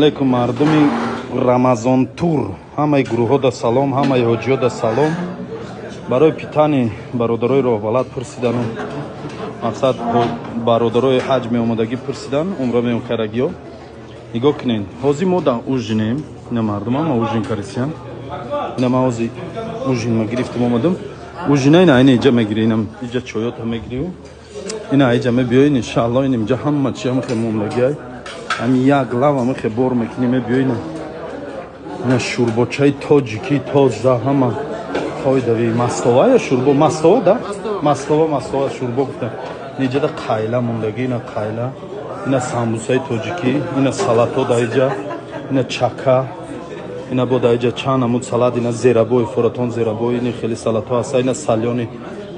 Алейкум, мардуми Рамазон Тур, ҳамаи гурӯҳҳода салом, ҳамаи ҳоҷиёда салом. Барои питани бародарои роҳбалад пурсидану мақсад, бародарои ҳаҷ меомадагӣ пурсидан, умра меокарагиё. Нигоҳ кунед, ҳозир мо дар ужинем. Ина мардум ҳама ужин карисиян. Ина ман ҳозир ужин ма гирифтам, омадам. Ужина ина айна иҷа мегири, ина иҷа чоёта мегирию ина иҷа мебиёин. Иншаалло, ин инҷа ҳама чи ҳама муомилагиай. Ҳами як лав ҳама бор мекунӣ, мебиёин. Ина шӯрбочаи тоҷикӣ тоза, ҳама қоидави. Мастова ё шӯрбо? Мастова да, мастова, мастова, шӯрбо гуфта. Иҷада қайла мондагӣ, ина қайла, ина самбусаи тоҷикӣ, ина салато да иҷа, ина чака, ина бо да иҷа чанд намуд салат, ина зерабои форатон, зерабои, ини хеле салато ҳаста, ина салёни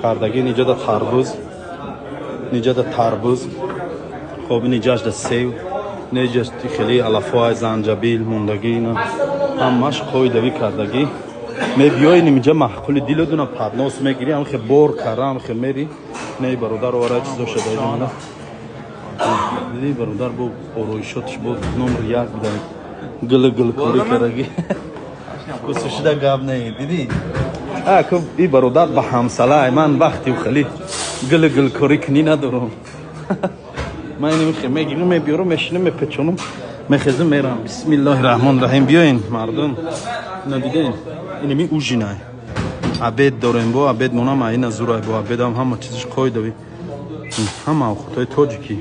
кардагӣ, иҷада тарбуз, иҷада тарбуз. Хоб, ин иҷашда сев, неҷа хеле алафои занҷабил мондагӣ, ина ҳамаш қоидавӣ кардагӣ. Мебиёин инҷа, маҳқули дилодуна поднос мегирӣ, ҳамхе бор кара, ҳамхе мери. Не, бародар, овара чизо шуда иҷа. Диди, бародар, бо ороишотш бо номер як буда, гил гил кори карагӣ. Кусушида гап не, диди? Аку и бародар ба ҳамсала ман вақти хеле гил гил кори кунӣ надорам. Ман инро мегирам, мебиёрам, мешинам, мепечонам, мехезам, мерам. Бисмиллоҳи раҳмони раҳим. Биёин, мардум, ина диден, инами ужинай. Обед дорем, бо обед монам, ина зурай, бо обедам ҳама чизиш қоидави, ҳама овқатҳои тоҷикӣ.